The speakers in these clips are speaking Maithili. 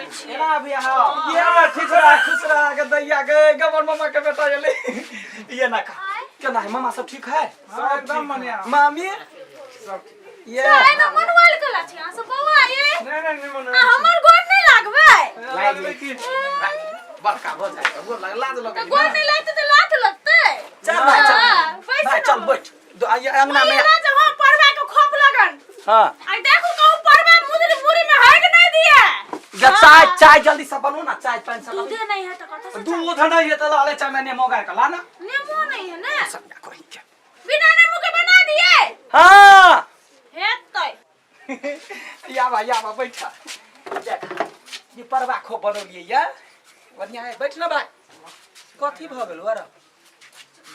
लागै छी। एना अभी अहाँ। ये ठीक रह, खुश रह के दैया के गबर मामा के बेटा गेलै। ये ना का केना है मामा, सब ठीक है? सब एकदम बढ़िया। मामी सब ठीक। ये चाय में मनवाल कला छी अहाँ सब बौआ ये। नहीं नहीं नहीं मन आ हमर गोर नहीं लागबै? लागबै की? बड़का भऽ जाए तऽ गोर लाग, लाज तऽ लगै। गोर नहीं लागतै तऽ लात लगतै। चल भाई, चल। हाँ, बैस भाई ना। चल बैठ। ये अंगना में। ना जब हम परवा के खोप लगन। हाँ। आई देखो कहूं परवा मुदरी मुरी में हग नहीं दिए। जा, चाय चाय जल्दी से बनो ना, चाय पानी सब। दूधे नहीं है तो कथा से? दूध नहीं है तो लाले चाय में नेमो गार के ला ना। नेमो नहीं है ना? सब कहीं के बिना नेमो के बना दिए। हाँ। हेतै। या बा, या बा, बैठा। देख, ये परवा खो बनौलिए या बढ़िया है। बैठ ना भाई। कथी भऽ गेल अरे?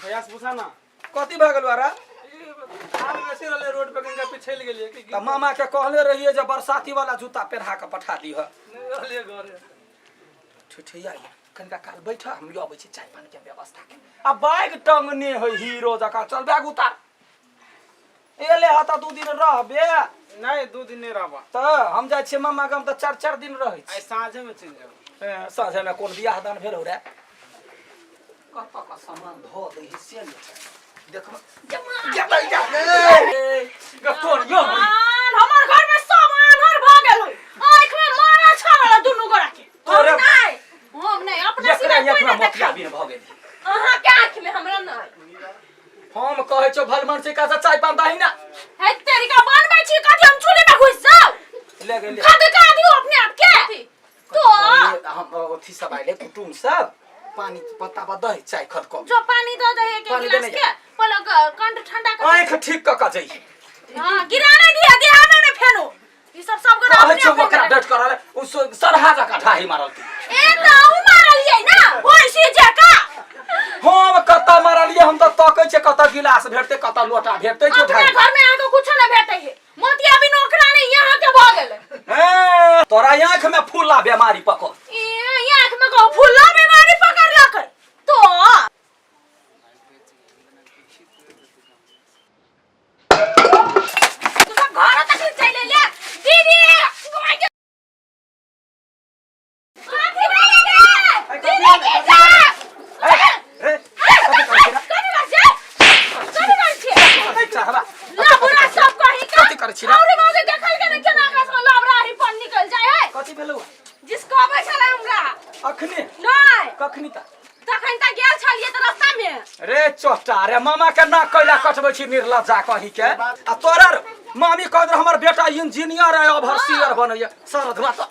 भैया से पूछा ना। कथी भऽ गेल अरे? हम वैसे रहले रोड पे, कनिका पिछल गेलिए कि। तऽ मामा के कहले रहिए जे बरसाती वाला जूता पेन्हा के पठा दीह। नहीं रहले घरे। ठिठिया, कनिका काल बैठ, हम अबै छी चाय पानी के व्यवस्था के। आ बैग टंगने है हीरो जकाँ। चल, बैग उतार। एले ह तऽ 2 दिन रहबे। नहीं, 2 दिन नहीं रहबा। तऽ हम जाइ छियै मामा गाम तऽ चारि चारि दिन रहै छी। आइ साँझे में चलि जाओ। छी साँझेमे। कोन बियाह दान भेल रे? कतऽ कऽ सामान धऽ दै है से नहि देखब। जेबै जा तोर यो। आन हमर घर में सब आन्हर भऽ गेल है। आँख में मारा छल दुनू गोरा के। तोरे- हम नहीं, हम नहीं अपना एकरा सिवा कोई एकरा नहीं मोतिया देखा। बिन भऽ गेल। अहाँ के आँख में, हमरा नहीं। हम कहै छौ भलमन से का चाय पान दही ना। है तेरी का बनबै छी कथी? हम चूल्हे में घुस जाऊ? ले गेले। खदका दियौ अपने आप के तो। हम अथी सब आइले, कुटुम सब, पानी पत्ता पर दही चाय खद कऽ। जो, पानी दऽ दे एक पानी गिलास देने के। पहिले कंठ ठंडा कर। आँख ठीक कऽ कऽ जइहे। हां, गिरा नहीं दिया देहा में ने फेनो। ई सब सब गोरा कहै अपने छौ अपने ओकरा में। डट करल उ सरहा जकाँ ढाही मारल तू। ए तऽ अहूँ मारलियै ना भैंसी जकाँ। हम कतऽ मारलियै? हम तऽ तकै छियै कतऽ गिलास भेटतै, कतऽ लोटा भेटतै जो अपना ढाही। घर में अहाँके कुछो नहीं भेटै है। मोतिया बिन ओकरा नहीं, यहाँ के भऽ गेलै। हे, तोरा आँख में फूला बेमारी पकड़। ई आँख में कहू फुल्ला बीमारी पकड़लकै तो। तू सब घर तक चलि एलियै। दीदी, गाय के कथी भेलै गे? दीदी की छै? ए, कथी करै छी रे? कथी करै छै? कथी करै छियै? कथी चाहबा? लबड़ा सब कही के। कथी करै छी रे? औरे मौके देखल के ने केना आकाश में लबड़ा ही पर निकल जाय है। कथी भेलौ? जिसको अबै छलै हमरा। अखने? नहीं। कखनी तक? तखन तऽ गेल छलियै तऽ रास्ता में। रे चोटा रे, मामा के नाक कैला कटबै छी निर्लज्जा कही के? आ तोरा रे, मामी कहत रहे हमर बेटा इंजीनियर है, ओवरसीयर बनैया सरधवा। तऽ